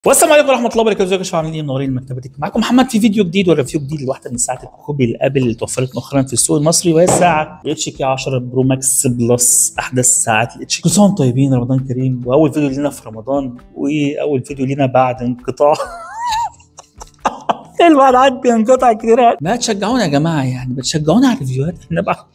والسلام عليكم ورحمة الله وبركاته. ازيكم يا شباب، عاملين ايه؟ منورين مكتبتك. معاكم محمد في فيديو جديد و review جديد لواحدة من ساعات ال copy ال Apple اللي توفرت مؤخرا في السوق المصري، وهي الساعة HK 10 Pro Max Plus، احدث ساعات ال HK. كل سنة وانتم طيبين، رمضان كريم، واول فيديو لنا في رمضان واول فيديو لنا بعد انقطاع. الواحد عاد بينقطع كتير. ما تشجعونا يا جماعة، يعني بتشجعونا على ال review هات احنا بقى.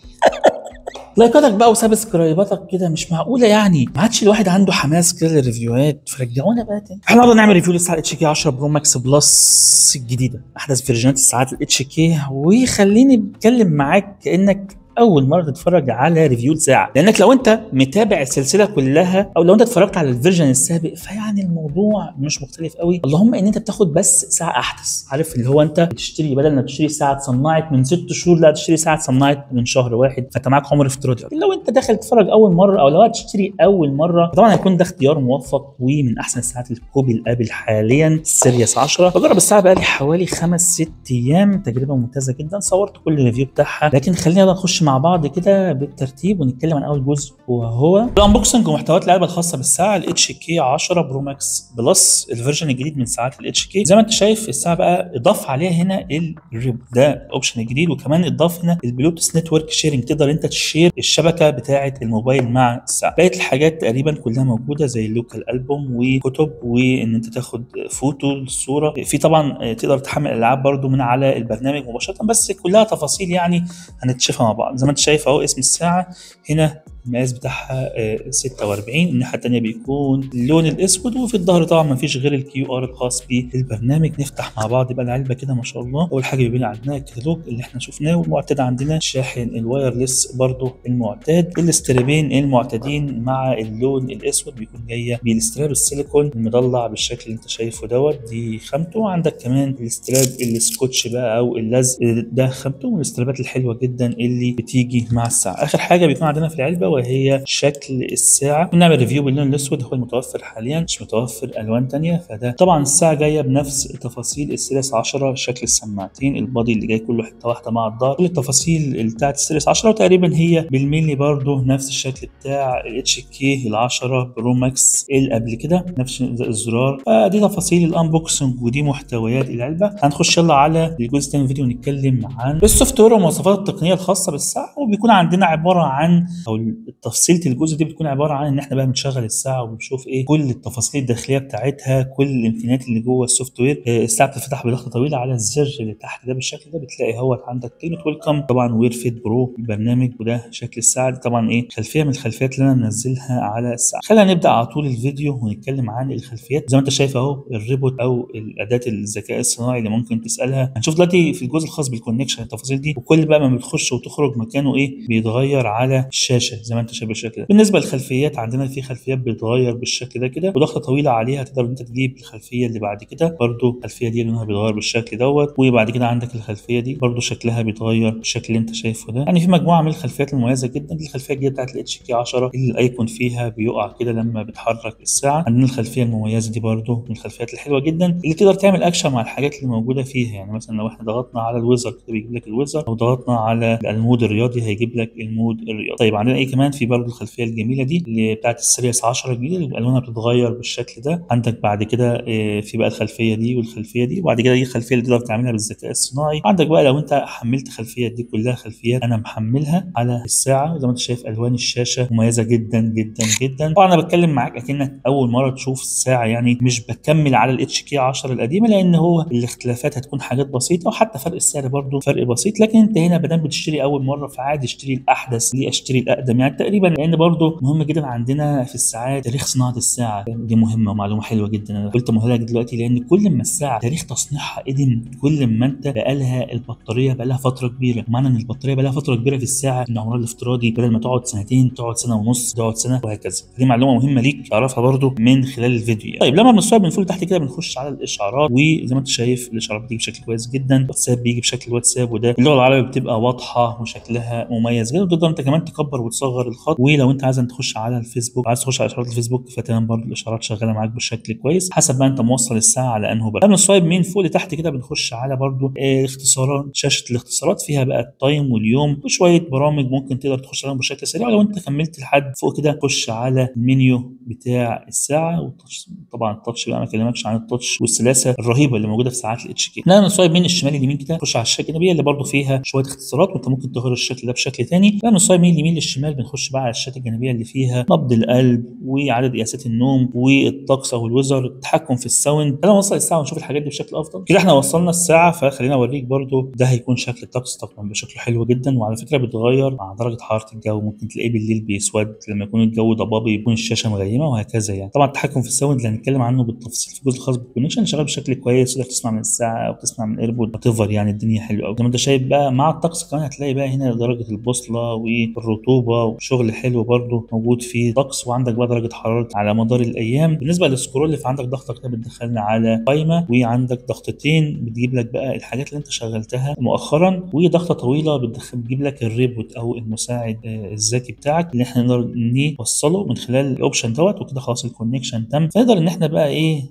لايكاتك بقى و subscribe اتك كده مش معقولة، يعني ما عادش الواحد عنده حماس كده لل review هات، فرجعونا بقى تاني. احنا النهارده نعمل review للساعة HK 10 Pro Max Plus الجديدة، احدث version ات الساعات ال HK. وخليني اتكلم معاك كانك اول مرة تتفرج على review لساعة، لانك لو انت متابع السلسلة كلها او لو انت اتفرجت على ال version السابق فيعني الموضوع مش مختلف قوي، اللهم ان انت بتاخد بس ساعة احدث. عارف اللي هو انت بتشتري بدل ما تشتري ساعة اتصنعت من 6 شهور، لا تشتري ساعة اتصنعت من شهر واحد، فانت معاك عمر افتراضي. لو انت داخل تتفرج اول مرة او لو هتشتري اول مرة طبعا هيكون ده اختيار موفق ومن احسن الساعات ال copy ال Apple حاليا Series 10. بجرب الساعة بقالي حوالي 5 6 ايام، تجربه ممتازة جدا، صورت كل ال review بتاعها. لكن خلينا بقى نخش مع بعض كده بالترتيب ونتكلم عن اول جزء وهو ال unboxing ومحتويات العلبة الخاصة بالساعة ال HK 10 Pro Max Plus، ال version الجديد من ساعات ال HK. زي ما انت شايف الساعة بقى اضاف عليها هنا الريب، ده ال option الجديد، وكمان اضاف هنا ال Bluetooth network sharing، تقدر انت ت share الشبكة بتاعه الموبايل مع الساعة. بقية الحاجات تقريبا كلها موجودة زي ال local album وكتب، وان انت تاخد فوتو الصورة. في طبعا تقدر تحمل العاب برده من على البرنامج مباشرة، بس كلها تفاصيل يعني هنتشوفها مع بعض. زي ما انت شايف اهو اسم الساعة هنا، المقاس بتاعها 46، الناحية الثانية بيكون اللون الاسود، وفي الظهر طبعا ما فيش غير ال QR الخاص بالبرنامج. نفتح مع بعض بقى العلبة كده ما شاء الله. اول حاجة بيبين عندنا الكتالوج اللي احنا شفناه والمعتاد عندنا، شاحن ال wireless برده المعتاد، ال strap ين المعتادين مع اللون الاسود، بيكون جاية بال strap السيليكون المضلع بالشكل اللي انت شايفه دوت، دي خامته. عندك كمان ال strap السكوتش بقى او اللزق ده خامته، وال strap ات الحلوة جدا اللي بتيجي مع الساعة. اخر حاجة بيكون عندنا في العلبة وهي شكل الساعة. بنعمل review باللون الاسود، هو المتوفر حاليا، مش متوفر الوان ثانية. فده طبعا الساعة جاية بنفس تفاصيل ال Series 10، شكل السماعتين، ال body اللي جاي كله حتة واحدة مع الظهر، كل التفاصيل بتاعت ال Series 10، وتقريبا هي بالملي برده نفس الشكل بتاع ال HK ال 10 Pro Max اللي قبل كده، نفس الزرار. فدي تفاصيل ال unboxing ودي محتويات العلبة. هنخش يلا على الجزء الثاني من الفيديو ونتكلم عن ال software والمواصفات التقنية الخاصة بالساعة، وبيكون عندنا عبارة عن او تفصيله الجزء دي بتكون عبارة عن ان احنا بقى بنشغل الساعة وبنشوف ايه كل التفاصيل الداخلية بتاعتها، كل الامكانيات اللي جوه ال software. الساعة بتتفتح بضغطه طويلة على الزر اللي تحت ده بالشكل ده، بتلاقي اهوت عندك كلمة welcome، طبعا Wear Fit Pro البرنامج، وده شكل الساعة دي. طبعا ايه خلفية من الخلفيات اللي انا منزلها على الساعة. خلينا نبدا على طول الفيديو ونتكلم عن الخلفيات. زي ما انت شايف اهو الريبوت او الاداة الذكاء الصناعي اللي ممكن تسالها. هنشوف دلوقتي في الجزء الخاص بال connection التفاصيل دي، وكل بقى ما بتخش وتخرج مكانه ايه بيتغير على الشاشة زي ما انت شايف بالشكل ده. بالنسبة للخلفيات عندنا في خلفيات بتتغير بالشكل ده كده، وضغطه طويلة عليها تقدر انت تجيب الخلفية اللي بعد كده، برده الخلفية دي لونها بيتغير بالشكل دوت، وبعد كده عندك الخلفية دي برده شكلها بيتغير بالشكل اللي انت شايفه ده. يعني في مجموعة من الخلفيات المميزة جدا. دي الخلفية الجديدة بتاعت ال HK 10 اللي ال icon فيها بيقع كده لما بتحرك الساعة. عندنا الخلفية المميزة دي برده من الخلفيات الحلوة جدا اللي تقدر تعمل اكشن مع الحاجات اللي موجودة فيها. يعني مثلا لو احنا ضغطنا على ال weather كده بيجيب لك ال weather، لو ضغطنا على ال mode الرياضي هيجيب لك ال mode الرياضي. طيب عندنا ايه كمان؟ في برضه الخلفية الجميلة دي اللي بتاعت ال Series 10 الجديدة اللي الوانها بتتغير بالشكل ده. عندك بعد كده في بقى الخلفية دي والخلفيه دي، وبعد كده دي الخلفية اللي تقدر تعملها بالذكاء الصناعي. عندك بقى لو انت حملت خلفية دي كلها خلفيات انا محملها على الساعة. زي ما انت شايف الوان الشاشة مميزة جدا جدا جدا. طبعا انا بتكلم معاك اكنك اول مرة تشوف الساعة، يعني مش بكمل على ال HK 10 القديمة لان هو الاختلافات هتكون حاجات بسيطة، وحتى فرق السعر برضه فرق بسيط. لكن انت هنا ما دام بتشتري اول مرة فعادي اشتري الاحدث، ليه اشتري الاقدم يعني تقريبا؟ لان برضه مهم جدا عندنا في الساعات تاريخ صناعة الساعة، دي مهمة ومعلومه حلوة جدا انا قلت مهلك دلوقتي، لان كل ما الساعة تاريخ تصنيعها قدم كل ما انت بقالها البطارية بقالها فترة كبيرة. معنى ان البطارية بقالها فترة كبيرة في الساعة ان عمرها الافتراضي بدل ما تقعد سنتين تقعد سنة ونص، تقعد سنة، وهكذا. دي معلومة مهمة ليك تعرفها برضه من خلال الفيديو يعني. طيب لما بنصور بنفول تحت كده بنخش على الاشعارات، وزي ما انت شايف الاشعارات بتيجي بشكل كويس جدا. واتساب بيجي بشكل واتساب، وده اللغة العربية بتبقى واضحة وشكلها مميز جدا، وتقدر انت كمان تكبر وتصغر وتصغر الخط. ولو انت عايز تخش على الفيسبوك، عايز تخش على اشارات الفيسبوك، فتمام برضو الاشارات شغالة معاك بشكل كويس حسب ما انت موصل الساعة على انه بقى. من ال swipe من فوق لتحت كده بنخش على برضو اختصارات، شاشة الاختصارات فيها بقى ال time واليوم وشوية برامج ممكن تقدر تخش عليهم بشكل سريع. ولو انت كملت لحد فوق كده خش على المنيو بتاع الساعة وال touch، طبعا ال touch بقى ما اكلمكش عن ال touch والسلاسه الرهيبة اللي موجودة في ساعات ال HK. نعمل swipe من الشمال اليمين كده نخش على الشاشة الجانبية اللي برضو فيها شوية اختصارات، وانت ممكن تغير الشكل ده بشكل ثاني. نعمل swipe من اليمين للشمال بنخش بقى على الشاشة الجانبية اللي فيها نبض القلب وعدد قياسات النوم والطقس او ال weather، التحكم في ال sound. تعالى نوصل الساعة ونشوف الحاجات دي بشكل افضل. كده احنا وصلنا الساعة، فخلينا اوريك برضو ده هيكون شكل الطقس طبعا بشكل حلو جدا. وعلى فكرة بيتغير مع درجه حرارة الجو، ممكن تلاقيه بالليل بيسود، لما يكون الجو ضبابي يكون الشاشة مغيمه وهكذا يعني. طبعا التحكم في ال sound اللي هنتكلم عنه بالتفصيل في الجزء الخاص بال connection شغال بشكل كويس، تقدر تسمع من الساعة او تسمع من ال AirPod whatever، يعني الدنيا حلوة قوي. زي ما انت شايف بقى مع الطقس كمان هتلاقي بقى هنا درجه البوصلة والرطوبة وشغل حلو برضو موجود في الطقس، وعندك بقى درجه حرارة على مدار الايام. بالنسبة لل scroll فعندك ضغطه كده بتدخلنا على قائمة، وعندك ضغطتين بتجيب لك بقى الحاجات اللي انت شغلتها مؤخرا، وضغطه طويلة بتجيب لك الريبوت او المساعد الذكي بتاعك اللي احنا نقدر نوصله من خلال ال option دوت. وكده خلاص ال connection تم، فنقدر ان احنا بقى ايه.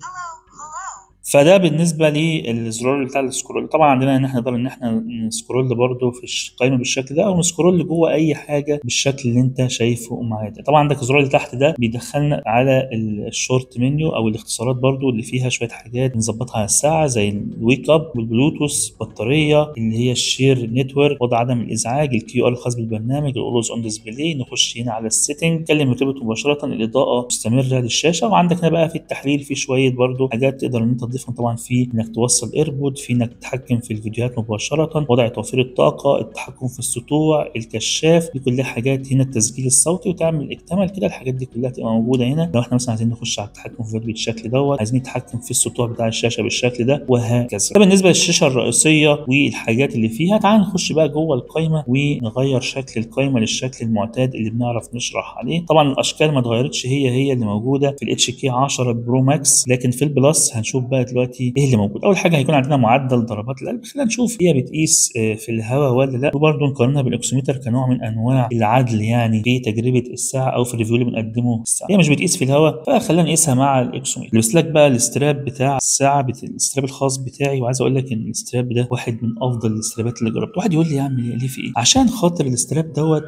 فده بالنسبة للزرار بتاع ال scroll. طبعا عندنا ان احنا نقدر ان احنا ن scroll برده في القائمة بالشكل ده، او ن scroll جوه اي حاجة بالشكل اللي انت شايفه معايا ده. طبعا عندك الزرار اللي تحت ده بيدخلنا على ال short menu او الاختصارات برده اللي فيها شوية حاجات بنظبطها على الساعة، زي ال wake up والبلوتوث، بطارية اللي هي ال share network، وضع عدم الازعاج، ال QR الخاص بالبرنامج، ال always on display. نخش هنا على ال setting، كلم الريبوت مباشرة، الاضاءة مستمرة للشاشه. وعندك هنا بقى في التحليل في شوية برده حاجات تقدر ان انت تضيفهم، طبعا في انك توصل AirPod، في انك تتحكم في الفيديوهات مباشرة، وضع توفير الطاقة، التحكم في السطوع، الكشاف، دي كلها حاجات هنا، التسجيل الصوتي، وتعمل اكتمل كده. الحاجات دي كلها تبقى موجودة هنا. لو احنا مثلا عايزين نخش على التحكم في الفيديو بالشكل دوت، عايزين نتحكم في السطوع بتاع الشاشة بالشكل ده وهكذا. ده بالنسبة للشاشه الرئيسية والحاجات اللي فيها. تعال نخش بقى جوه القائمة ونغير شكل القائمة للشكل المعتاد اللي بنعرف نشرح عليه. طبعا الاشكال ما اتغيرتش، هي اللي موجودة في ال HK 10 Pro Max، لكن في ال Plus هنشوف بقى دلوقتي ايه اللي موجود. اول حاجة هيكون عندنا معدل ضربات القلب، خلينا نشوف هي بتقيس في الهواء ولا لا، وبرده نقارنها بال oximeter كنوع من انواع العدل يعني في تجربه الساعة او في ال review اللي بنقدمه الساعة. هي مش بتقيس في الهواء، فخلينا نقيسها مع ال oximeter. لبس لك بقى ال strap بتاع الساعة، ال strap الخاص بتاعي، وعايز اقول لك ان ال strap ده واحد من افضل ال strap ات اللي جربته. واحد يقول لي يا عم ليه في ايه؟ عشان خاطر ال strap دوت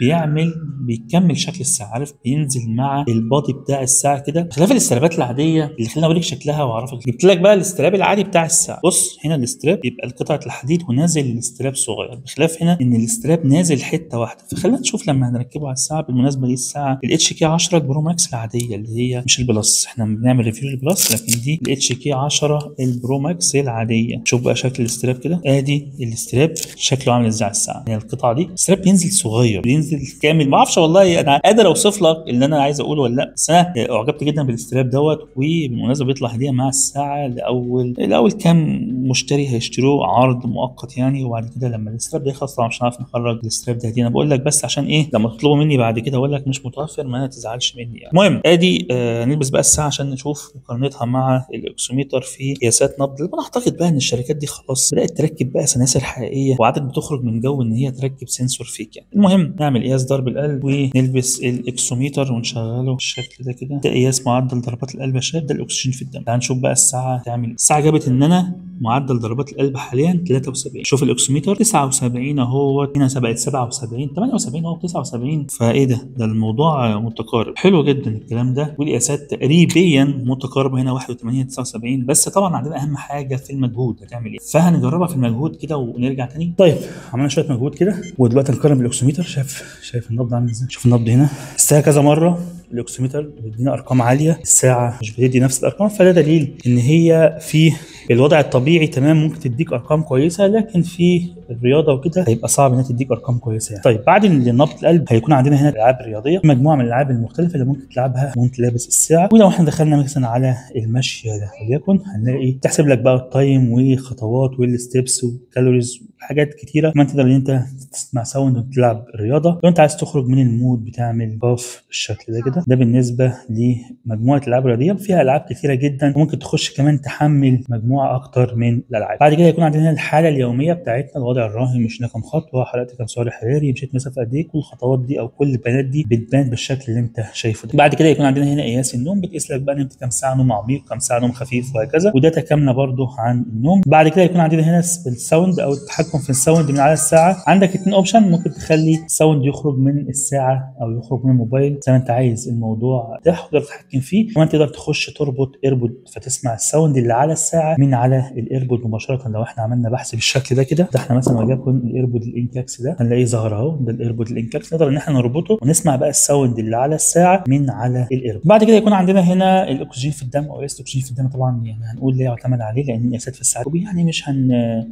بيكمل شكل الساعة، عارف، بينزل مع ال body بتاع الساعة كده، بخلاف ال strap ات العادية اللي خلينا اوريك شكلها واعرفك. جبت لك بقى ال strap العادي بتاع الساعة. بص هنا ال strap يبقى قطعه الحديد ونازل ال strap صغير، بخلاف هنا ان ال strap نازل حتة واحدة. فخلينا نشوف لما هنركبه على الساعة. بالمناسبة دي الساعة ال HK 10 ال Pro Max العادية اللي هي مش ال Plus، احنا بنعمل review لل Plus، لكن دي ال HK 10 ال Pro Max العادية. شوف بقى شكل ال strap كده، ادي ال strap شكله عامل ازاي على الساعة. يعني القطعة دي ال strap بينزل صغير، بينزل كامل. ما اعرفش والله انا قادر اوصف لك اللي انا عايز اقوله ولا لا، بس انا اعجبت جدا بال strap دوت. وبالمناسبة بيطلع هديه مع الساعة لاول كام مشتري هيشتروه، عرض مؤقت يعني. وبعد كده لما ال strap ده يخلص طبعا مش هنعرف نخرج ال strap ده هديه. انا بقول لك بس عشان ايه، لما تطلبوا مني بعد كده اقول لك مش متوفر ما تزعلش مني يعني. المهم ادي نلبس بقى الساعة عشان نشوف مقارنتها مع ال oximeter في قياسات نبض. انا اعتقد بقى ان الشركات دي خلاص بدات تركب بقى سناسر حقيقية، وعادت بتخرج من جو ان هي تركب sensor fake يعني. المهم نعمل قياس ضرب القلب ونلبس ال oximeter ونشغله بالشكل ده كده. ده قياس معدل ضربات القلب يا شباب، ده الاكسجين في الدم. تعال نشوف بقى الساعة تعمل. الساعة جابت ان انا معدل ضربات القلب حاليا 73، شوف ال oximeter 79 اهو، هنا بقت 77، 78 اهو، 79. فايه ده الموضوع متقارب، حلو جدا الكلام ده. والقياسات تقريبا متقاربة، هنا 81 79. بس طبعا عندنا اهم حاجة في المجهود هتعمل ايه، فهنجربها في المجهود كده ونرجع تاني. طيب عملنا شوية مجهود كده، ودلوقتي نقارن بال oximeter. شايف النبض عامل ازاي؟ شوف النبض هنا الساعة كذا مرة ال oximeter بيدينا ارقام عالية، الساعة مش بتدي نفس الارقام، فده دليل ان هي في الوضع الطبيعي تمام ممكن تديك ارقام كويسة، لكن في الرياضة وكده هيبقى صعب انها تديك ارقام كويسة يعني. طيب بعد نبض القلب هيكون عندنا هنا الالعاب الرياضية، مجموعة من الالعاب المختلفة اللي ممكن تلعبها وانت لابس الساعة. ولو احنا دخلنا مثلا على المشي ده وليكن، هنلاقي تحسب لك بقى ال time وخطوات وال steps وال calories حاجات كتيرة. كمان تقدر ان انت تسمع sound وتلعب الرياضة. لو انت عايز تخرج من ال mode بتعمل off بالشكل ده كده. ده بالنسبة لمجموعة الالعاب الرياضية، فيها العاب كتيرة جدا، وممكن تخش كمان تحمل مجموعة اكتر من الالعاب. بعد كده يكون عندنا الحالة اليومية بتاعتنا، الوضع الراهن، مشينا كام خطوة، حرقت كام سعر حراري، مشيت مسافة قد ايه، كل الخطوات دي او كل البيانات دي بتبان بالشكل اللي انت شايفه ده. بعد كده يكون عندنا هنا قياس النوم، بتقيس لك بقى نمت كام ساعة نوم عميق، كام ساعة نوم خفيف، وهكذا، و data كاملة برده عن النوم. بعد كده يكون عندنا هنا ال sound او التحكم في ال sound من على الساعة. عندك 2 option، ممكن تخلي ال sound يخرج من الساعة او يخرج من الموبايل زي ما انت عايز، الموضوع تقدر تتحكم فيه. كمان تقدر تخش تربط AirPod فتسمع ال sound اللي على الساعة من على ال AirPod مباشرة. لو احنا عملنا بحث بالشكل ده كده، ده احنا مثلا وليكن ال AirPod ال Inkax ده هنلاقيه ظهر اهو، ده ال AirPod ال Inkax، نقدر ان احنا نربطه ونسمع بقى ال sound اللي على الساعة من على ال AirPod. بعد كده يكون عندنا هنا الاكسجين في الدم او قياس الاكسجين في الدم، طبعا يعني هنقول لا يعتمد عليه لان القياسات في الساعة يعني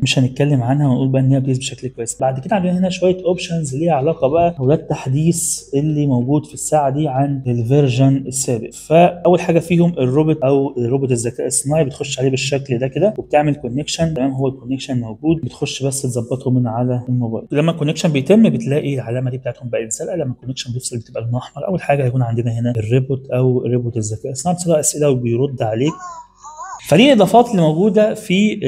مش هنتكلم عنها ونقول بقى ان هي بتقيس بشكل كويس. بعد كده عندنا هنا شوية options ليها علاقة بقى وده التحديث اللي موجود في الساعة دي عن ال version السابق. فاول حاجة فيهم الروبوت او الروبوت الذكاء الصناعي، بتخش عليه بالشكل ده كده وبتعمل connection، تمام، هو ال connection موجود، بتخش بس تظبطه من على الموبايل. لما ال connection بيتم بتلاقي العلامة دي بتاعتهم بقت زرقاء، لما ال connection بيفصل بتبقى لونها احمر. اول حاجة هيكون عندنا هنا الريبوت او الريبوت الذكاء الصناعي، بتسأله اسئلة وبيرد عليك. فدي الاضافات اللي موجودة في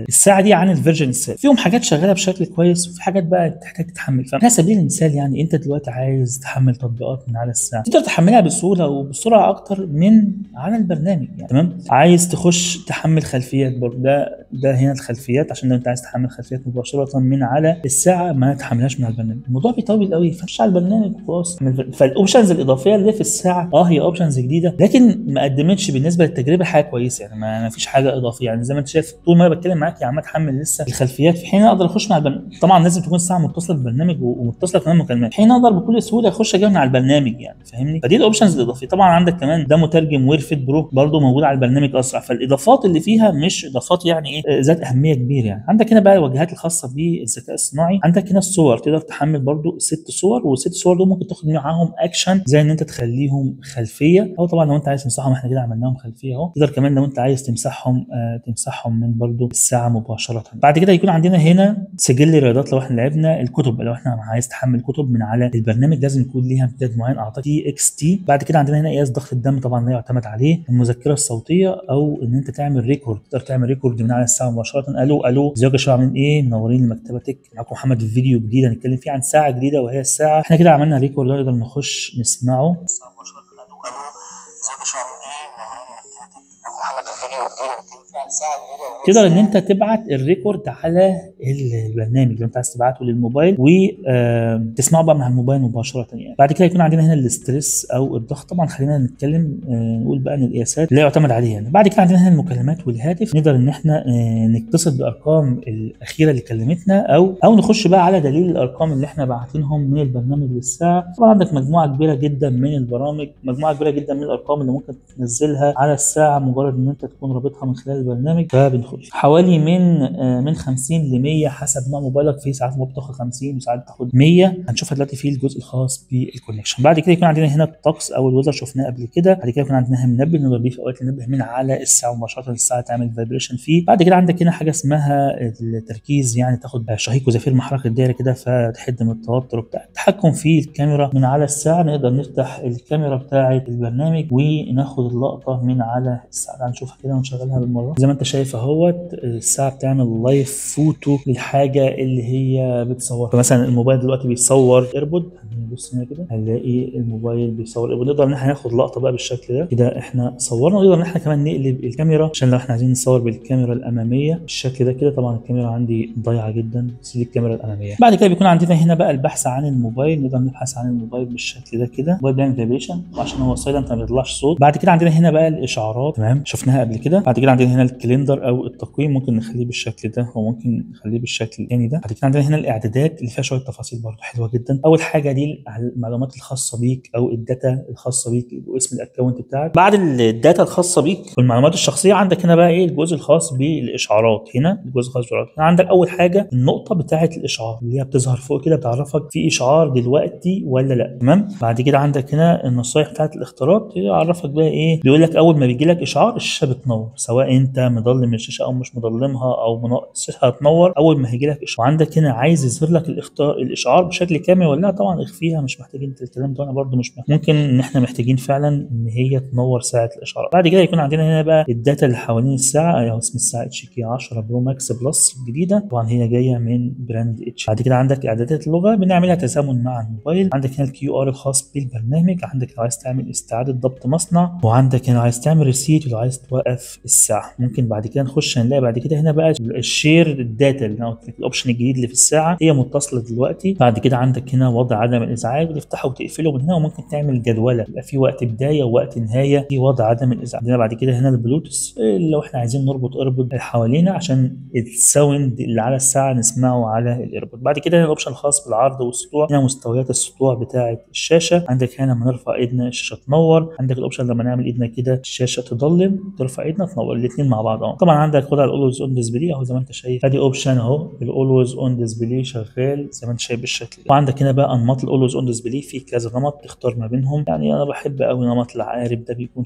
الساعة دي عن ال version السابق، فيهم حاجات شغالة بشكل كويس وفي حاجات بقى تحتاج تتحمل. فعلى سبيل المثال يعني انت دلوقتي عايز تحمل تطبيقات من على الساعة، تقدر تحملها بسهولة وبسرعة اكتر من على البرنامج يعني، تمام. عايز تخش تحمل خلفيات برضه، ده هنا الخلفيات، عشان لو انت عايز تحمل خلفيات مباشرة من على الساعة ما تحملهاش من على البرنامج، الموضوع بيطول قوي، فخش على البرنامج وخلاص. فال options الاضافية اللي في الساعة هي options جديدة، لكن ما قدمتش بالنسبة للتجربه حاجة كويسة يعني، ما فيش حاجة اضافية يعني. زي ما انت شايف طول ما انا بتكلم معاك يا عم اتحمل لسه الخلفيات، في حين اقدر اخش مع البرنامج. طبعا لازم تكون الساعة متصلة بالبرنامج ومتصله كمان مكالمات، في حين اقدر بكل سهولة اخش اجيبها من على البرنامج يعني، فاهمني؟ فدي ال options الاضافية. طبعا عندك كمان ده مترجم Wear Fit Pro برده موجود على البرنامج اسرع، فالاضافات اللي فيها مش اضافات يعني ايه ذات اهمية كبيرة يعني. عندك هنا بقى الواجهات الخاصة بالذكاء الصناعي، عندك هنا الصور، تقدر تحمل برده 6 صور، وال6 صور دول ممكن تاخد معاهم اكشن زي ان انت تخليهم خلفية، او طبعا لو انت عايز تمسحهم احنا كده عملناهم خلفية اهو. تقدر كمان لو انت عايز تمسحهم من برضو الساعة مباشرة. بعد كده يكون عندنا هنا سجل الرياضات لو احنا لعبنا، الكتب لو احنا عايز تحمل كتب من على البرنامج لازم يكون ليها امتداد معين اعتقد TXT. بعد كده عندنا هنا قياس ضغط الدم، طبعا لا يعتمد عليه، المذكرة الصوتية او ان انت تعمل record، تقدر تعمل record من على الساعة مباشرة. الو الو ازيكم يا شباب عاملين ايه، منورين المكتبة تك، معاكم محمد في فيديو جديد هنتكلم فيه عن ساعة جديدة وهي الساعة. احنا كده عملنا record نقدر نخش نسمعه. تقدر ان انت تبعت ال record على البرنامج لو انت عايز تبعته للموبايل وتسمعه بقى من على الموبايل مباشرة يعني. بعد كده يكون عندنا هنا ال stress او الضغط، طبعا خلينا نتكلم نقول بقى ان القياسات لا يعتمد عليها يعني. بعد كده عندنا هنا المكالمات والهاتف، نقدر ان احنا نتصل بالارقام الاخيرة اللي كلمتنا او نخش بقى على دليل الارقام اللي احنا باعتينهم من البرنامج للساعة. طبعا عندك مجموعة كبيرة جدا من البرامج، مجموعة كبيرة جدا من الارقام اللي ممكن تنزلها على الساعة مجرد ان انت تكون رابطها من خلال البرنامج. فبنخش حوالي من 50 ل 100 حسب نوع موبايلك، في ساعات بتاخد 50 وساعات بتاخد 100، هنشوفها دلوقتي في الجزء الخاص بال connection. بعد كده يكون عندنا هنا الطقس او ال weather شفناه قبل كده. بعد كده يكون عندنا منبه نقدر بيه في اوقات ننبه من على الساعة مباشرة، الساعة تعمل vibration فيه. بعد كده عندك هنا حاجة اسمها التركيز، يعني تاخد شهيق وزفير مع حركة الدايرة كده فتحد من التوتر بتاع. التحكم في الكاميرا من على الساعة، نقدر نفتح الكاميرا بتاعه البرنامج وناخد اللقطة من على الساعة، هنشوفها كده ونشغلها بالمرة. زي ما انت شايف اهوت الساعة بتعمل live photo للحاجة اللي هي بتصورها. فمثلا الموبايل دلوقتي بيصور AirPod، هنبص هنا كده هنلاقي الموبايل بيصور AirPod، نقدر ان احنا ناخد لقطة بقى بالشكل ده كده احنا صورنا. ونقدر ان احنا كمان نقلب الكاميرا عشان لو احنا عايزين نصور بالكاميرا الامامية بالشكل ده كده. طبعا الكاميرا عندي ضايعة جدا، بس دي الكاميرا الامامية. بعد كده بيكون عندنا هنا بقى البحث عن الموبايل، نقدر نبحث عن الموبايل بالشكل ده كده. الموبايل بيعمل vibration وعشان هو silent ما بيطلعش صوت. بعد كده عندنا هنا بقى الاشعارات، تمام شفناها قبل كده. بعد كده عندنا هنا ال calendar او التقويم، ممكن نخليه بالشكل ده وممكن نخليه بالشكل الثاني ده. بعد كده عندنا هنا الاعدادات اللي فيها شوية تفاصيل برده حلوة جدا. اول حاجة دي المعلومات الخاصة بيك او ال data الخاصة بيك واسم ال account بتاعك. بعد ال data الخاصة بيك والمعلومات الشخصية عندك هنا بقى ايه الجزء الخاص بالاشعارات. هنا الجزء الخاص بالاشعارات، هنا عندك اول حاجة النقطة بتاعه الاشعار اللي هي بتظهر فوق كده بتعرفك في اشعار دلوقتي ولا لا، تمام. بعد كده عندك هنا النصايح بتاعه الاختراق، يعرفك بقى ايه، بيقول لك اول ما بيجي لك اشعار الشاشة بتنور. هتنور، سواء انت مضلم الشاشة او مش مضلمها او الشاشة هتنور اول ما هيجي لك اشعار. وعندك هنا عايز يظهر لك الاشعار بشكل كامل ولا لا، طبعا اخفيها، مش محتاجين الكلام ده، انا برده مش محتاج. ممكن ان احنا محتاجين فعلا ان هي تنور ساعة الاشعار. بعد كده يكون عندنا هنا بقى ال data اللي حوالين الساعة، اهو اسم الساعة HK 10 Pro Max Plus الجديدة، طبعا هي جاية من brand H. بعد كده عندك اعدادات اللغة بنعملها تزامن مع الموبايل. عندك هنا ال QR الخاص بالبرنامج، عندك لو عايز تعمل استعاده ضبط مصنع، وعندك هنا عايز تعمل reset، ولو عايز توقف الساعة. ممكن بعد كده نخش هنلاقي بعد كده هنا بقى ال share ال data اللي انا قلت لك ال option الجديد اللي في الساعة، هي متصلة دلوقتي. بعد كده عندك هنا وضع عدم الازعاج، بتفتحه وتقفله من هنا، وممكن تعمل جدوله يبقى في وقت بداية ووقت نهاية في وضع عدم الازعاج. عندنا بعد كده هنا البلوتوث لو احنا عايزين نربط AirPod حوالينا عشان ال sound اللي على الساعة نسمعه على ال AirPod. بعد كده هنا ال option الخاص بالعرض والسطوع، هنا مستويات السطوع بتاعه الشاشة. عندك هنا لما نرفع ايدنا الشاشة تنور، عندك ال option لما نعمل ايدنا كده الشاشة تضلم، ترفع ايدنا تنور، الاثنين مع بعض اهو. طبعا عندك وضع ال always on display اهو زي ما انت شايف، ادي option اهو ال always on display شغال زي ما انت شايف بالشكل ده. وعندك هنا بقى انماط ال always on display، في كذا نمط تختار ما بينهم، يعني انا بحب قوي نمط العقارب ده، بيكون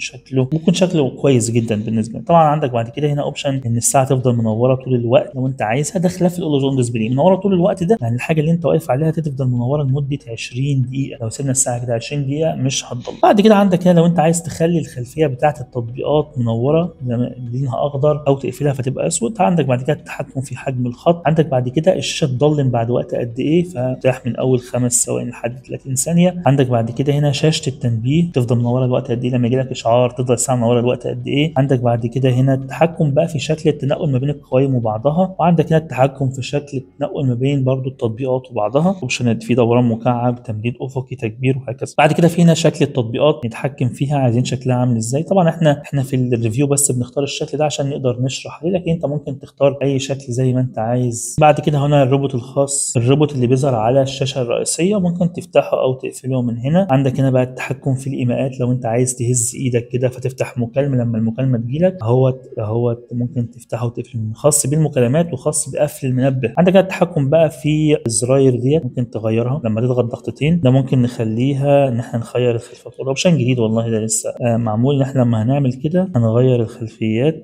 شكله كويس جدا بالنسبة لي. طبعا عندك بعد كده هنا option ان الساعة تفضل منورة طول الوقت لو انت عايزها، ده خلاف ال always on display منورة طول الوقت ده، يعني الحاجة اللي انت واقف عليها تفضل منورة لمدة 20 دقيقة، لو سيبنا الساعة كده 20 دقيقة مش هتضل. بعد كده عندك هنا لو انت عايز تخلي الخلفية بتاعه التطبيقات منورة زي ما لونها اخضر او تقفلها فتبقى اسود. عندك بعد كده التحكم في حجم الخط، عندك بعد كده الشاشة تضلم بعد وقت قد ايه، فتاح من اول 5 ثواني لحد 30 ثانية. عندك بعد كده هنا شاشة التنبيه تفضل منورة الوقت قد ايه، لما يجي لك اشعار تفضل الساعة منورة الوقت قد ايه. عندك بعد كده هنا التحكم بقى في شكل التنقل ما بين القوائم وبعضها، وعندك هنا التحكم في شكل التنقل ما بين برضو التطبيقات وبعضها، option في دوران مكعب، تمديد افقي، تكبير، وهكذا. بعد كده في هنا شكل التطبيقات نتحكم فيها، عايزين شكلها عامل ازاي. طبعا احنا في ال review بس بنختار الشكل ده عشان نقدر نشرح عليه، لكن انت ممكن تختار اي شكل زي ما انت عايز. بعد كده هنا الروبوت الخاص، الروبوت اللي بيظهر على الشاشة الرئيسية، ممكن تفتحه او تقفله من هنا. عندك هنا بقى التحكم في الايماءات، لو انت عايز تهز ايدك كده فتفتح مكالمة لما المكالمة تجيلك اهوت ممكن تفتحه وتقفله، خاص بالمكالمات وخاص بقفل المنبه. عندك التحكم بقى في الزراير ديت، ممكن تغيرها لما تضغط ضغطتين، ده ممكن نخليها ان احنا نخير الخلفيات، ده option جديد والله ده لسه معمول، ان احنا لما هنعمل كده هنغير الخلفيات.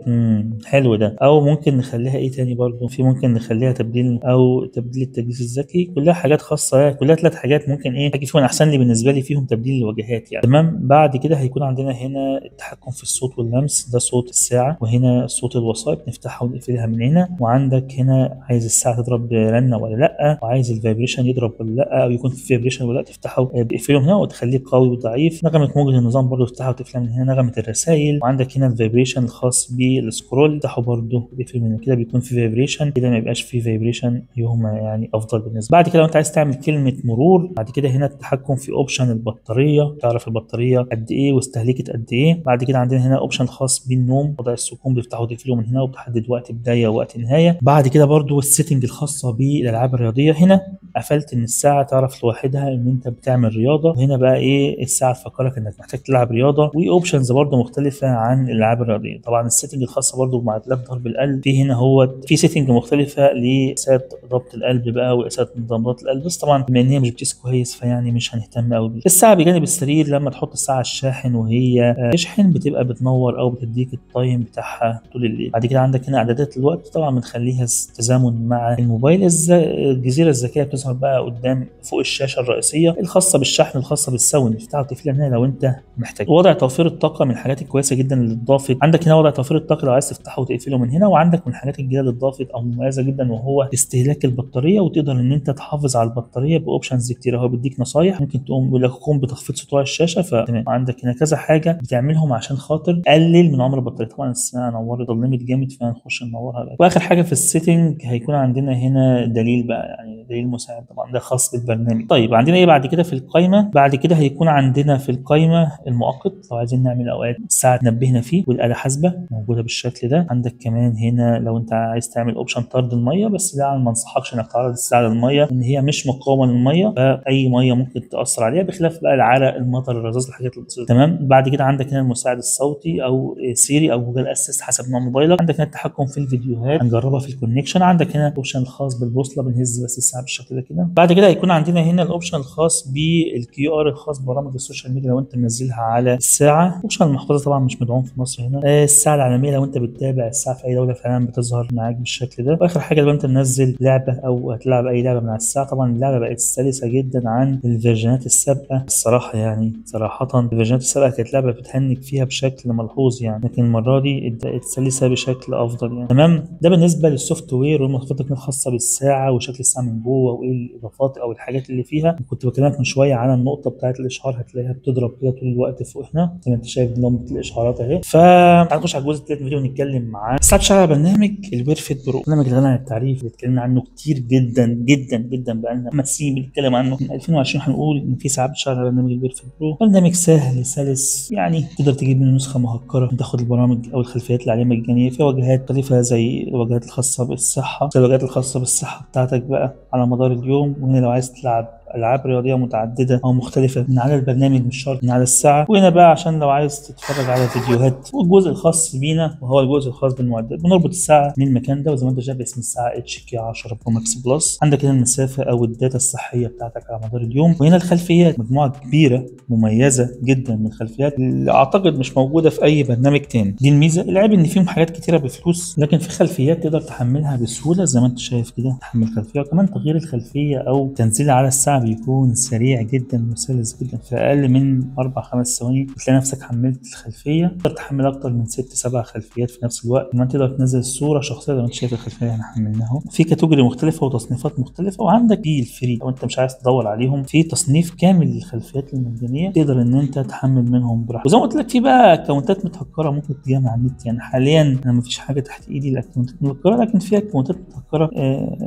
حلو ده. او ممكن نخليها ايه تاني برضو، في ممكن نخليها تبديل او تبديل التجهيز الذكي، كلها حاجات خاصة، كلها 3 حاجات ممكن ايه حاجة فيهم احسن لي بالنسبة لي فيهم تبديل الواجهات يعني. تمام. بعد كده هيكون عندنا هنا التحكم في الصوت واللمس، ده صوت الساعة، وهنا صوت الوسائط نفتحها ونقفلها من هنا. وعندك هنا عايز الساعة تضرب رنه ولا لا، وعايز ال vibration يضرب ولا لا، او يكون في vibration ولا لا، تفتحه تقفله هنا وتخليه قوي وضعيف. نغمة موجة النظام برضه تفتحها وتقفلها من هنا، نغمة الرسائل. وعندك هنا ال vibration الخاص بال scroll تفتحه برضه وتقفله من كده، بيكون في vibration كده، ما يبقاش في vibration يهما يعني افضل بالنسبة. بعد كده لو انت عايز تعمل كلمة مرور، بعد كده هنا التحكم في option البطارية، تعرف البطارية قد ايه واستهلكت قد ايه. بعد كده عندنا هنا option خاص بالنوم، وضع السكون بيفتحه وتقفله من هنا، وبتحدد وقت بداية ووقت نهاية. بعد كده برضو ال setting الخاصة بالالعاب الرياضية، هنا قفلت ان الساعة تعرف لوحدها ان انت بتعمل رياضة، وهنا بقى ايه الساعة تفكرك انك محتاج تلعب رياضة، و options برضو مختلفة عن الالعاب الرياضية. طبعا ال setting الخاصة برضو بمعادلات ضرب القلب، في هنا هو في setting مختلفة لقياسات ضبط القلب بقى وقياسات نبضات القلب، بس طبعا بما ان هي مش بتقيس كويس فيعني مش هنهتم قوي بيه. الساعة بجانب السرير لما تحط الساعة على الشاحن وهي تشحن بتبقى بتنور او بتديك ال time بتاعها طول الليل. بعد كده عندك هنا اعدادات الوقت، طبعا بنخليها تزامن مع الموبايل. الجزيرة الذكية بتظهر بقى قدام فوق الشاشة الرئيسية، الخاصة بالشحن، الخاصة بال sound، تفتحها وتقفلها من هنا لو انت محتاج. وضع توفير الطاقة من الحاجات الكويسة جدا اللي اتضافت. عندك هنا وضع توفير الطاقة لو عايز تفتحه وتقفله من هنا. وعندك من الحاجات الجديدة اللي اتضافت او مميزة جدا وهو استهلاك البطارية، وتقدر ان انت تحافظ على البطارية ب options كتير. هو بيديك نصايح، ممكن تقوم بيقول لك قوم بتخفيض سطوع الشاشة، فتمام. عندك هنا كذا حاجة بتعملهم عشان خاطر تقلل من عمر البطارية. طبعا الساعة نورت ضلمت جامد فهنخش ننورها بقى. واخر حاجة في ال setting هيكون عندنا هنا دليل بقى، يعني دليل مساعد، طبعا ده خاص بالبرنامج. طيب عندنا ايه بعد كده في القائمة؟ بعد كده هيكون عندنا في القائمة المؤقت لو عايزين نعمل اوقات الساعة تنبهنا فيه، والاله حاسبه موجودة بالشكل ده. عندك كمان هنا لو انت عايز تعمل option طرد المية، بس ده ما انصحكش انك تعرض الساعة للمية، ان هي مش مقاومة للمية، فاي مية ممكن تاثر عليها، بخلاف بقى العرق، المطر، الرذاذ، الحاجات البسيطة. تمام. بعد كده عندك هنا المساعد الصوتي او Siri او Google Assist حسب نوع موبايلك. عندك هنا التحكم في الفيديوهات هنجربها في ال connection. عندك هنا option الخاص بالبوصله، بنهز بس الساعة بالشكل ده ده كده. بعد كده هيكون عندنا هنا ال option الخاص بال QR الخاص ببرامج ال social media لو انت منزلها على الساعة. option المحفظة طبعا مش مدعوم في مصر هنا. الساعة العالمية لو انت بتتابع الساعة في اي دولة في العالم بتظهر معاك بالشكل ده. واخر حاجة لو انت منزل لعبه او هتلعب اي لعبه من على الساعة، طبعا اللعبة بقت سلسه جدا عن ال version ات السابقة الصراحة، يعني صراحة ال version ات السابقة كانت لعبه بتهنج فيها بشكل ملحوظ يعني، لكن المرة دي بقت سلسه بشكل افضل يعني. تمام، ده بالنسبة لل software والمواصفات الخاصة بالساعة وشكل الساعة من جوه وايه الاضافات او الحاجات اللي فيها. كنت بكلمك من شوية على النقطة بتاعه الاشعار، هتلاقيها بتضرب كده طول الوقت فوق هنا زي ما انت شايف لمبة الاشعارات اهي. فهنخش على الجزء الثالث من الفيديو ونتكلم معاه الساعة بتشتغل على برنامج ال Wear Fit Pro، برنامج الغني عن التعريف اللي اتكلمنا عنه كتير جدا جدا جدا، بقالنا 5 سنين بنتكلم عنه. من 2020 هنقول ان في ساعات بتشتغل على برنامج ال Wear Fit Pro. برنامج سهل سلس يعني، تقدر تجيب منه نسخه مهكره، تاخد البرامج او الخلفيات اللي عليه مجانية، في واجهات مختلفة زي الواجهات الخاصة بالصحة، زي الواجهات الخاصة بالصحة بتاعتك بقى على مدار اليوم. وهنا لو عايز تلعب العاب رياضية متعددة او مختلفة من على البرنامج مش شرط من على الساعة. وهنا بقى عشان لو عايز تتفرج على فيديوهات. والجزء الخاص بينا وهو الجزء الخاص بالمعدات، بنربط الساعة من المكان ده، وزي ما انت شايف اسم الساعة HK 10 Pro Max Plus. عندك هنا المسافة او ال data الصحية بتاعتك على مدار اليوم. وهنا الخلفيات، مجموعة كبيرة مميزة جدا من الخلفيات اللي اعتقد مش موجودة في اي برنامج تاني. دي الميزة. العيب ان فيهم حاجات كتيرة بفلوس، لكن في خلفيات تقدر تحملها بسهولة زي ما انت شايف كده، تحمل خلفية. وكمان تغيير الخلفية او تنزيلها على الساعة بيكون سريع جدا وسلس جدا، في اقل من 4-5 ثواني بتلاقي نفسك حملت الخلفية. تقدر تحمل اكتر من 6-7 خلفيات في نفس الوقت. كمان تقدر تنزل صوره شخصية زي ما انت شايف الخلفية اللي احنا حملناها. في category مختلفة وتصنيفات مختلفة، وعندك في ال free لو انت مش عايز تدور عليهم، في تصنيف كامل للخلفيات المجانية تقدر ان انت تحمل منهم براحتك. وزي ما قلت لك في بقى account ات متهكره ممكن تجيبها من على النت، يعني حاليا انا ما فيش حاجة تحت ايدي ال account ات المتهكره، لكن في account ات متهكره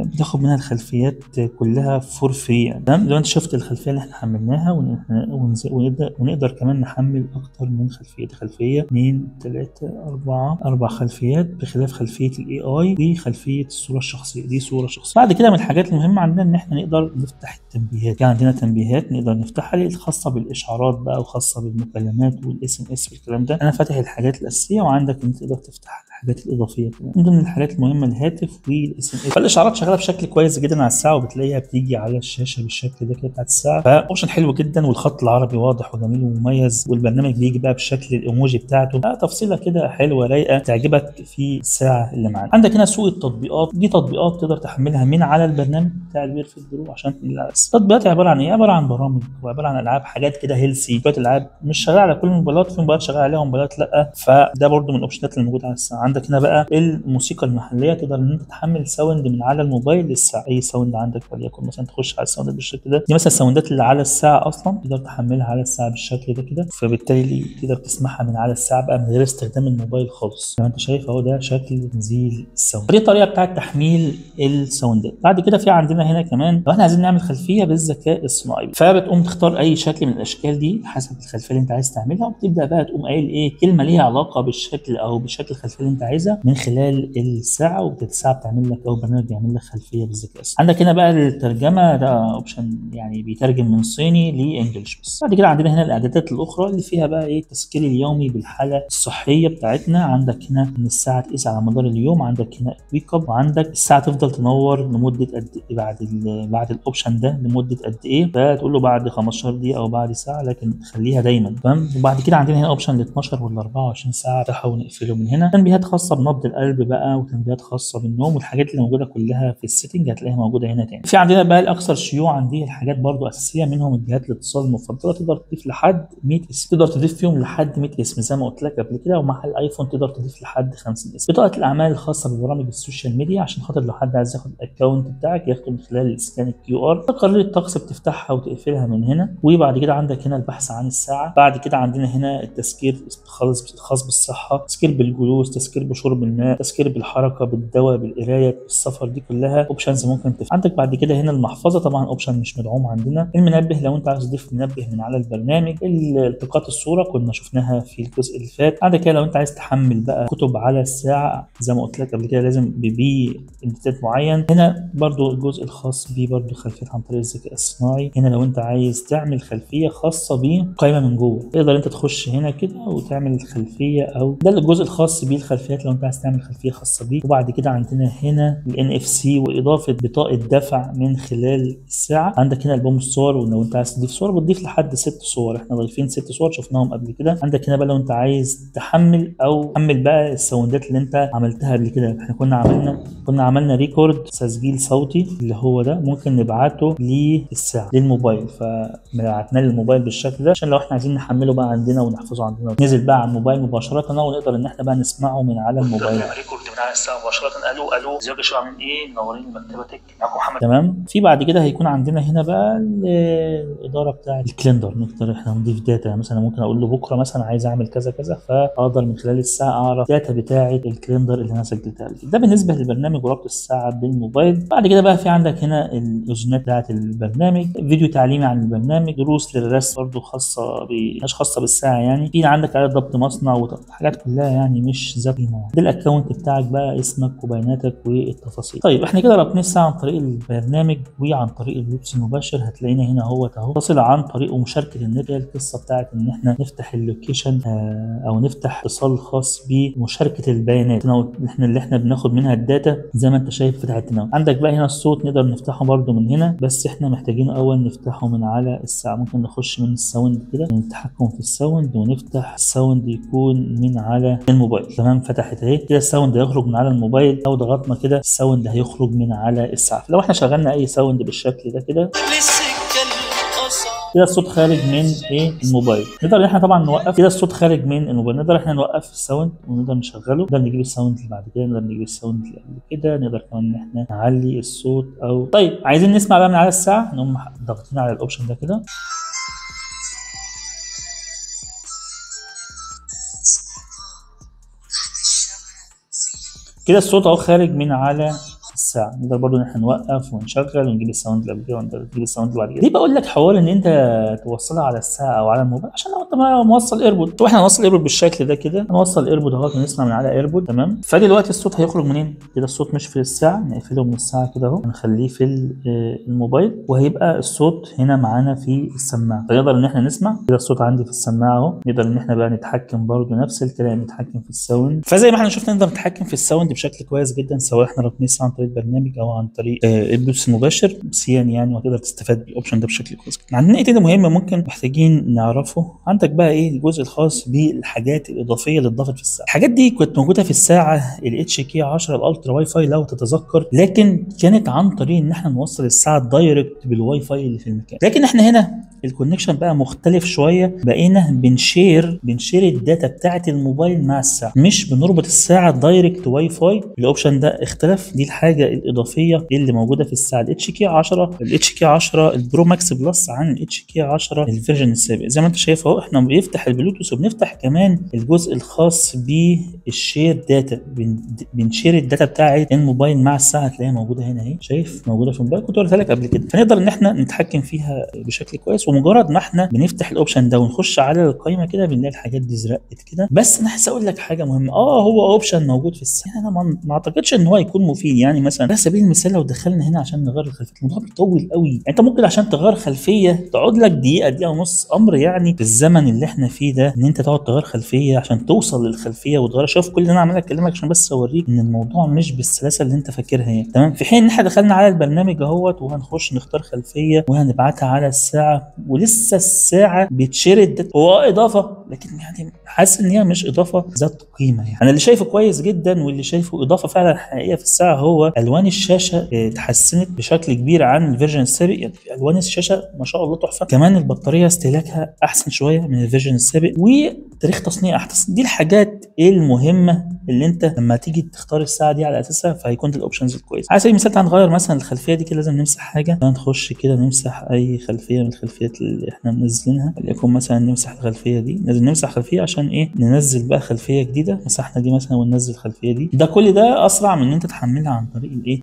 بتاخد منها الخلفيات كلها for free يعني. تمام، لو انت شفت الخلفية اللي احنا حملناها ونقدر كمان نحمل اكتر من خلفية، خلفية 2 3 4 4 خلفيات بخلاف خلفية ال AI وخلفيه الصورة الشخصية، دي صوره شخصية. بعد كده من الحاجات المهمة عندنا ان احنا نقدر نفتح التنبيهات، يعني عندنا تنبيهات نقدر نفتحها الخاصة بالاشعارات بقى وخاصة بالمكالمات وال SMS والكلام ده. انا فاتح الحاجات الاساسية، وعندك انت تقدر تفتح الحاجات الاضافية كمان. من ضمن الحاجات المهمة الهاتف وال SMS. فالاشعارات شغالة بشكل كويس جدا على الساعة، وبتلاقيها بتيجي على الشاشة بالشكل ده كده بتاعت الساعة، ف option حلو جدا. والخط العربي واضح وجميل ومميز، والبرنامج بيجي بقى بشكل الايموجي بتاعته، تفصيله كده حلوة رايقة تعجبك في الساعة اللي معانا. عندك هنا سوق التطبيقات، دي تطبيقات تقدر تحملها من على البرنامج بتاع ال Wear Fit Pro عشان التطبيقات عبارة عن ايه؟ عبارة عن برامج وعبارة عن العاب، حاجات كده healthy، شوية العاب مش شغالة على كل الموبايلات، في موبايلات شغالة عليها وموبايلات لا، فده برده من ال option ات اللي موجودة على الساعة. عندك هنا بقى الموسيقى المحلية، تقدر ان انت تحمل sound من على الموبايل للساعة، اي sound عندك، وليكن مثلا تخش على ال sound بالشكل ده، دي مثلا ال sound ات اللي على الساعة اصلا تقدر تحملها على الساعة بالشكل ده كده، فبالتالي تقدر تسمعها من على الساعة بقى من غير استخدام الموبايل خالص. زي ما انت شايف اهو ده شكل تنزيل ال sound. دي الطريقة بتاعه تحميل ال sound ات. بعد كده في عندنا هنا كمان لو احنا عايزين نعمل خلفية بالذكاء الصناعي، فبتقوم تختار اي شكل من الاشكال دي حسب الخلفية اللي انت عايز تعملها، وبتبدا بقى تقوم قايل ايه كلمة ليها علاقة بالشكل او بشكل الخلفية اللي انت عايزها من خلال الساعة، والساعة بتعمل لك او البرنامج بيعمل لك خلفية بالذكاء الصناعي. عندك هنا بقى الترجمة، ده option يعني بيترجم من صيني ل English بس. بعد كده عندنا هنا الاعدادات الاخرى اللي فيها بقى ايه التذكير اليومي بالحالة الصحية بتاعتنا. عندك هنا ان الساعة تقيس على مدار اليوم، عندك هنا wake up، وعندك الساعة تفضل تنور لمدة قد ايه بعد ال option ده لمدة قد ايه، فتقول له بعد 15 دقيقة او بعد ساعة، لكن خليها دايما. تمام. وبعد كده عندنا هنا option ل 12 وال 24 ساعة، افتحه ونقفله من هنا. تنبيهات خاصة بنبض القلب بقى، وتنبيهات خاصة بالنوم، والحاجات اللي موجودة كلها في ال setting هتلاقيها موجودة هنا تاني. في عندنا بقى الاكثر شيوعا دي الحاجات برضو اساسية، منهم الجهات الاتصال المفضلة، تقدر تضيف لحد 100 اسم، تقدر تضيف فيهم لحد 100 اسم زي ما قلت لك قبل كده، ومع الايفون تقدر تضيف لحد 50 اسم. بطاقة الاعمال الخاصة ببرامج ال social media عشان خاطر لو حد عايز ياخد ال account بتاعك ياخده من خلال scan ال QR. تقارير الطقس بتفتحها وتقفلها من هنا. وبعد كده عندك هنا البحث عن الساعة. بعد كده عندنا هنا التذكير الخاص بالصحة، تذكير بالجلوس، تذكير بشرب الماء، تذكير بالحركة، بالدواء، بالقرايه، بالسفر، دي كلها options ممكن تفتح. عندك بعد كده هنا المحفظة، طبعا option مش مدعوم عندنا. المنبه لو انت عايز تضيف منبه من على البرنامج. التقاط الصورة كنا شفناها في الجزء اللي فات. عندك كده لو انت عايز تحمل بقى كتب على الساعة زي ما قلت لك قبل كده لازم ببي امتداد معين. هنا برضو الجزء الخاص بيه برضو خلفية عن طريق الذكاء الصناعي. هنا لو انت عايز تعمل خلفية خاصة بيه قائمة من جوه، تقدر انت تخش هنا كده وتعمل الخلفية، او ده الجزء الخاص بيه الخلفية الخلفيات لو انت عايز تعمل خلفية خاصة بيك. وبعد كده عندنا هنا ال NFC واضافه بطاقة دفع من خلال الساعة. عندك هنا البوم الصور، ولو انت عايز تضيف صور بتضيف لحد 6 صور، احنا ضايفين 6 صور شفناهم قبل كده. عندك هنا بقى لو انت عايز تحمل او تحمل بقى ال sound ات اللي انت عملتها قبل كده، احنا كنا عملنا record تسجيل صوتي اللي هو ده، ممكن نبعته للساعة للموبايل، فبعتناه للموبايل بالشكل ده عشان لو احنا عايزين نحمله بقى عندنا ونحفظه عندنا، نزل بقى على الموبايل مباشرة ونقدر ان احنا بقى نسمعه من على الموبايل. record من على الساعة مباشرة. الو الو، ازيكم يا شباب، عاملين ايه؟ منورين المكتبة تك، معاكم محمد. تمام. في بعد كده هيكون عندنا هنا بقى الادارة بتاعه ال calendar، نقدر احنا نضيف data، مثلا ممكن اقول له بكره مثلا عايز اعمل كذا كذا، فاقدر من خلال الساعة اعرف data بتاعه ال calendar اللي انا سجلتها. ده بالنسبة للبرنامج وربط الساعة بالموبايل. بعد كده بقى في عندك هنا الاذونات بتاعه البرنامج، فيديو تعليمي عن البرنامج، دروس للرسم برضه خاصة مش خاصة بالساعة يعني. في عندك اعاده ضبط مصنع وحاجات كلها يعني مش ذات قيمة. ده ال account بتاعك بقى، اسمك وبياناتك والتفاصيل. طيب احنا كده ربطنا الساعة عن طريق البرنامج وعن طريق البلوتوث المباشر، هتلاقينا هنا اهوت اهو تصل عن طريق مشاركة النت. القصة بتاعت ان احنا نفتح ال location او نفتح اتصال خاص بمشاركة البيانات احنا اللي احنا بناخد منها ال data زي ما انت شايف فتحت لنا. عندك بقى هنا الصوت نقدر نفتحه برده من هنا، بس احنا محتاجين اول نفتحه من على الساعة. ممكن نخش من ال sound كده، نتحكم في ال sound ونفتح ال sound يكون من على الموبايل. تمام، فتحت اهي كده، ال sound هيخرج من على الموبايل. لو ضغطنا كده ال sound هيخرج من على الساعة. لو احنا شغلنا اي sound بالشكل ده كده كده الصوت خارج من ايه الموبايل. نقدر ان احنا طبعا نوقف كده الصوت خارج من الموبايل، نقدر احنا نوقف ال sound ونقدر نشغله، نقدر نجيب ال sound اللي بعد كده، نقدر نجيب ال sound اللي قبل كده، نقدر كمان ان احنا نعلي الصوت. او طيب عايزين نسمع بقى من على الساعة، نقوم ضاغطين على ال option ده كده. كده الصوت اهو خارج من على الساعة. نقدر برضو ان احنا نوقف ونشغل ونجيب ال sound اللي قبل كده ونجيب ال sound اللي بعد كده. ليه بقول لك حوار ان انت توصلها على الساعة او على الموبايل؟ عشان لو انت موصل AirPod، واحنا هنوصل AirPod بالشكل ده كده، هنوصل AirPod اهو، نسمع من على AirPod. تمام. فدلوقتي الصوت هيخرج منين؟ كده الصوت مش في الساعة، نقفله من الساعة كده اهو، نخليه في الموبايل، وهيبقى الصوت هنا معانا في السماعة، فنقدر ان احنا نسمع كده. الصوت عندي في السماعة اهو، نقدر ان احنا بقى نتحكم برضو نفس الكلام، نتحكم في ال sound. فزي ما احنا شفنا نقدر نتحكم في ال sound بشكل كويس جدا، سواء احنا رابطين الساعة عن طريق البرنامج او عن طريق البلوتوث المباشر سيان يعني، وهتقدر تستفاد بال option ده بشكل كويس جدا. عندنا ايه تاني مهم ممكن محتاجين نعرفه؟ عندك بقى ايه الجزء الخاص بالحاجات الاضافية اللي اتضافت في الساعة. الحاجات دي كانت موجودة في الساعة ال HK 10 ال Ultra WiFi لو تتذكر، لكن كانت عن طريق ان احنا نوصل الساعة direct بالواي فاي اللي في المكان. لكن احنا هنا ال connection بقى مختلف شوية، بقينا بن share ال data بتاعه الموبايل مع الساعة، مش بنربط الساعة direct WiFi. ال option ده اختلف، دي الحاجة الاضافية اللي موجودة في الساعة ال HK 10، ال HK 10 ال Pro Max Plus عن ال HK 10 ال version السابق. زي ما انت شايف اهو، احنا بنفتح البلوتوث وبنفتح كمان الجزء الخاص بال share data، بن share ال data بتاعه الموبايل مع الساعة، هتلاقيها موجودة هنا اهي، شايف موجودة في الموبايل، كنت قلتها لك قبل كده. فنقدر ان احنا نتحكم فيها بشكل كويس، ومجرد ما احنا بنفتح ال option ده ونخش على القائمة كده بنلاقي الحاجات دي زرقت كده. بس انا عايز اقول لك حاجة مهمة، هو option موجود في الساعة، انا ما اعتقدش ان هو هيكون مفيد. يعني مثلا على سبيل المثال لو دخلنا هنا عشان نغير الخلفية، الموضوع بيطول قوي. يعني انت ممكن عشان تغير خلفية تقعد لك دقيقة، دقيقة ونص، امر يعني في الزمن اللي احنا فيه ده ان انت تقعد تغير خلفية عشان توصل للخلفيه وتغير. شوف كل اللي انا عمال اكلمك عشان بس اوريك ان الموضوع مش بالسلاسه اللي انت فاكرها يعني. تمام. في حين ان احنا دخلنا على البرنامج اهوت وهنخش نختار خلفية وهنبعتها على الساعة، ولسه الساعة بت share ال data. هو اضافه، لكن يعني حاسس ان هي مش اضافه ذات قيمة. يعني انا اللي شايفه كويس جدا واللي شايفه اضافه فعلا حقيقية في الساعة هو الوان الشاشة اتحسنت بشكل كبير عن ال version السابق. يعني الوان الشاشة ما شاء الله تحفة. كمان البطارية استهلاكها احسن شوية من ال version السابق، وتاريخ تصنيع احدث. دي الحاجات المهمة اللي انت لما تيجي تختار الساعة دي على اساسها فهيكون ده ال options الكويس. على سبيل المثال تعال نغير مثلا الخلفية دي كده، لازم نمسح حاجة، نخش كده نمسح اي خلفية من الخلفيات اللي احنا منزلينها، وليكن مثلا نمسح الخلفية دي. لازم نمسح خلفية عشان ايه؟ ننزل بقى خلفية جديدة. مسحنا دي مثلا وننزل الخلفية دي. ده كل ده اسرع من ان انت تحملها عن طريق الايه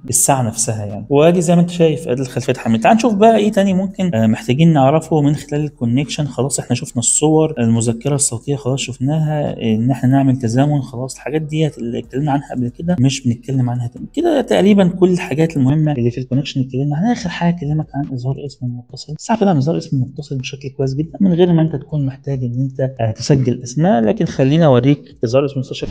الساعة نفسها يعني. وادي زي ما انت شايف ادي الخلفية اتحملت. تعال نشوف بقى ايه تاني ممكن محتاجين نعرفه من خلال ال connection. خلاص احنا شفنا الصور، المذكرة الصوتية خلاص شفناها، ان احنا نعمل تزامن، خلاص الحاجات ديت اللي اتكلمنا عنها قبل كده مش بنتكلم عنها تاني كده. تقريبا كل الحاجات المهمة اللي في ال connection اتكلمنا عنها. اخر حاجة اكلمك عن اظهار اسم المتصل. متصل. الساعة بتدعم اظهار اسم متصل بشكل كويس جدا من غير ما انت تكون محتاج ان انت تسجل اسماء، لكن خلينا اوريك اظهار اسم متصل.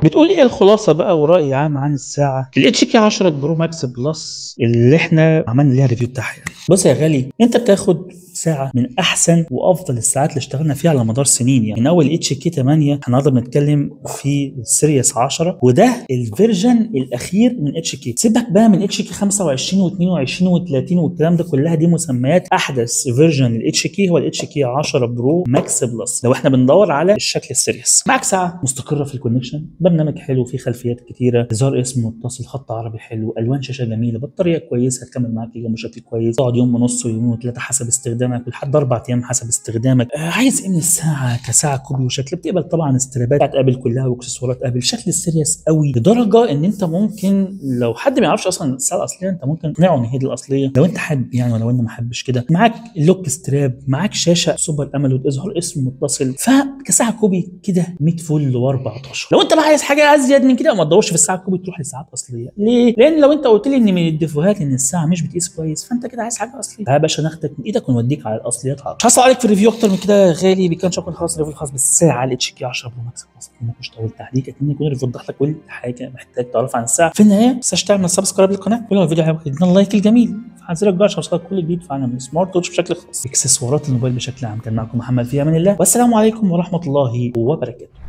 بتقول ايه الخلاصة بقى وراي عام عن الساعة ال HK 10 Pro Max Plus اللي احنا عملنا ليها review بتاعها؟ يعني بص يا غالي، انت بتاخد ساعة من احسن وافضل الساعات اللي اشتغلنا فيها على مدار سنين، يعني من اول HK 8 احنا النهارده بنتكلم في ال series 10، وده ال version الاخير من HK. سيبك بقى من HK 25 و22 و30 والكلام ده كلها، دي مسميات. احدث version لل HK هو ال HK 10 Pro Max Plus لو احنا بندور على الشكل ال series. معاك ساعة مستقره في ال connection، برنامج حلو فيه خلفيات كتيرة، اظهار اسم متصل، خط عربي حلو، الوان شاشة جميلة، بطارية كويسة هتكمل معاك اليوم بشكل كويس، تقعد يوم ونص ويومين وثلاثة حسب استخدامك، ولحد 4 ايام حسب استخدامك. عايز ايه من الساعة كساعه copy وشكل؟ بتقبل طبعا سترابات بتاعت ابل كلها واكسسوارات ابل، شكل ال series قوي لدرجة ان انت ممكن لو حد ما يعرفش اصلا الساعة الاصلية انت ممكن تقنعه ان هي دي الاصلية لو انت حابب يعني، ولو انت ما حابش كده. معاك lock strap، معاك شاشة super AMOLED، اظهار اسم متصل، فكساعه copy كده 100 فل و14. لو انت بقى عايز حاجة ازيد من كده ما تدورش في الساعة copy، تروح لساعات اصلية. ليه؟ لان لو انت قلت لي ان من الديفوهات ان الساعة مش بتقيس كويس، فانت كده عايز حاجة اصلية. يا باشا ناخدك من ايدك ونوديك على الاصليات. مش هصل عليك في ال review اكتر من كده يا غالي. بكان شكرا خاص ال review الخاص بالساعة ال HK 10 Pro Max Plus. ما كنتش طولت عليك، اتمنى يكون ال review وضح لك كل حاجة محتاج تعرفها عن الساعة. في النهاية ما تنساش تعمل subscribe للقناة، ولو الفيديو عجبك ادينا ال like الجميل، فعزلك بقى عشان يوصلك كل جديد في عالم ال smart watch بشكل خاص، اكسسوارات الموبايل بشكل عام. كان معكم محمد في امان الله، والسلام عليكم ورحمة الله وبركاته.